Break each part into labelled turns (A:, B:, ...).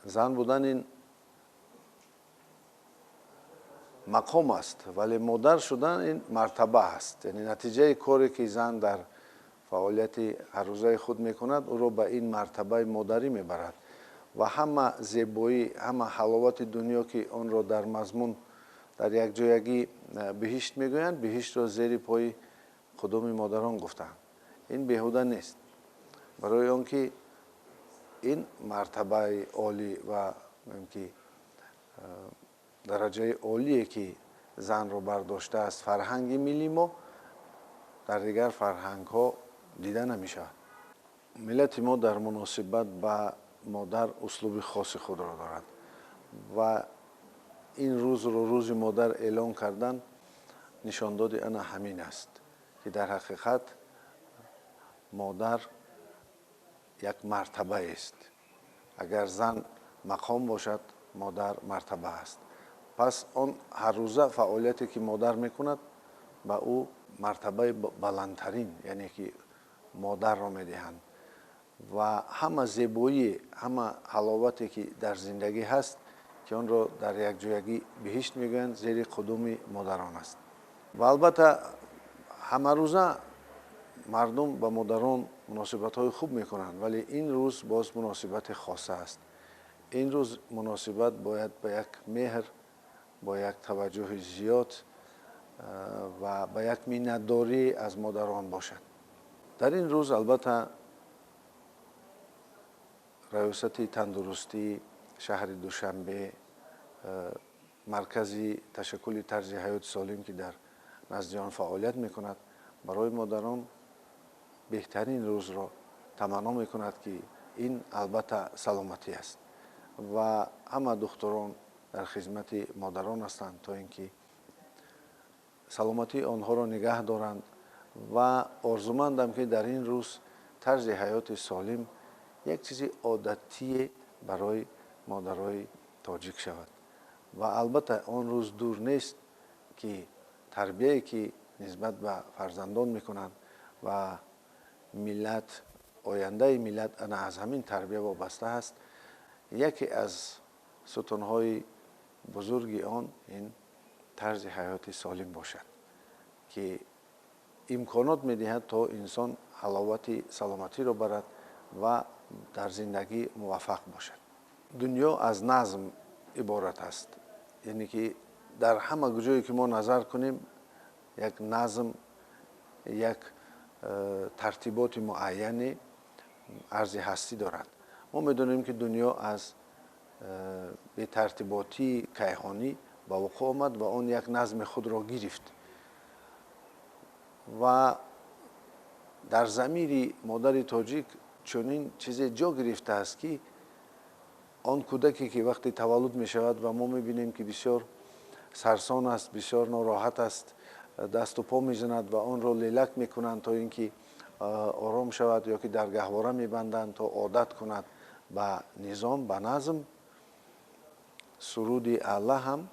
A: Зан будан ин мақом аст, вале модар шудан ин мартаба аст. Яъне натиҷаи коре, ки зан дар фаъолияти ҳаррӯзаи худ мекунад, ӯро ба ин мартабаи модарӣ мебарад ва ҳама зебоӣ, ҳама ҳаловати дунё, ки онро дар мазмун дар якҷоягӣ биҳишт мегӯянд, биҳиштро зери пои қудуми модарон гуфтаанд. Ин беҳуда нест, барои он ки ин мартабаи олӣ ва ки дараҷаи олие, ки занро бардоштааст фарҳанги миллии мо, дар дигар фарҳангҳо дида намешавад. Миллати мо дар муносибат ба модар услуби хоси худро дорад ва ин рӯзро рӯзи модар эълон кардан нишондоди ана ҳамин аст, ки дар ҳақиқат модар як мартабаест. Агар зан мақом бошад, модар мартаба аст. Пас он ҳаррӯза фаъолияте, ки модар мекунад, ба ӯ мартабаи баландтарин, яъне ки модарро медиҳанд ва ҳама зебоӣ, ҳама ҳаловате, ки дар зиндагӣ ҳаст, ки онро дар якҷоягӣ биҳишт мегӯянд, зери қудуми модарон аст. Ва албатта ҳамарӯза мардум ба модарон муносибатҳои хуб мекунанд, вале ин рӯз боз муносибати хоса аст. Ин рӯз муносибат бояд ба як меҳр, бо як таваҷҷӯҳи зиёд ва ба як миннатдорӣ аз модарон бошад. Дар ин рӯз албатта Раёсати тандурустии шаҳри Душанбе, маркази ташаккули тарзи ҳаёти солим, ки дар назди он фаъолият мекунад, барои модарон беҳтарин рӯзро таманно мекунад, ки ин албатта саломатӣ аст ва ҳама духтурон дар хизмати модарон ҳастанд, то ин ки саломатии онҳоро нигаҳ доранд. Ва орзумандам, ки дар ин рӯз тарзи ҳаёти солим як чизи одатие барои модарои тоҷик шавад. Ва албатта он рӯз дур нест, ки тарбияе, ки нисбат ба фарзандон мекунанд ва миллат, ояндаи миллат ана аз ҳамин тарбия вобаста аст, яке аз сутунҳои бузурги он ин тарзи ҳаёти солим бошад, ки имконот медиҳад, то инсон ҳаловати саломатиро барад ва дар зиндагӣ муваффақ бошад. Дунё аз назм иборат аст, яъне ки дар ҳама ҷое, ки мо назар кунем, як назм, як тартиботи муайяне арзи ҳастӣ дорад. Мо медонем, ки дунё аз бетартиботии кайҳонӣ ба вуқӯъ омад ва он як назми худро гирифт. Ва дар замири модари тоҷик чунин чизе ҷо гирифтааст, ки он кӯдаке, ки вақте таваллуд мешавад ва мо мебинем, ки бисёр сарсон аст, бисёр нороҳат аст, дасту по мезанад ва онро лелак мекунанд, то ин ки ором шавад, ё ки дар гаҳвора мебанданд, то одат кунад ба низом, ба назм, суруди Алла ҳам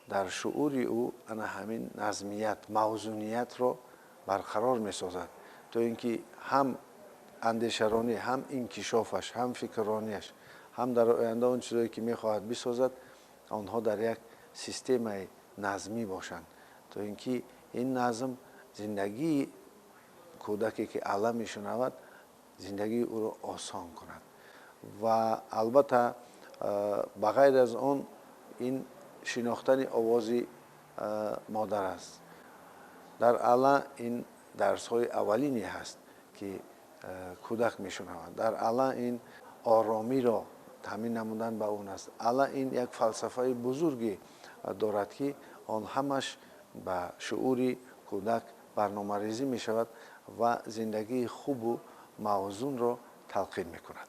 A: дар шуури ӯ ана ҳамин назмият, мавзуниятро барқарор месозад, то ин ки ҳам андешаронӣ, ҳам инкишофаш, ҳам фикрронияш, ҳам дар оянда он чизое, ки мехоҳад бисозад, онҳо дар як системаи назмӣ бошанд, то ин ки ин назм зиндагии кӯдаке, ки Алла мешунавад, зиндагии ӯро осон кунад. Ва албатта ба ғайр аз он ин шинохтани овози модар аст. Дар Алла ин дарсҳои аввалине ҳаст, ки кӯдак мешунавад. Дар Алла ин оромиро таъмин намудан ба он аст. Алла ин як фалсафаи бузурге дорад, ки он ҳамаш ба шуури кӯдак барномарезӣ мешавад ва зиндагии хубу мавзунро талқин мекунад.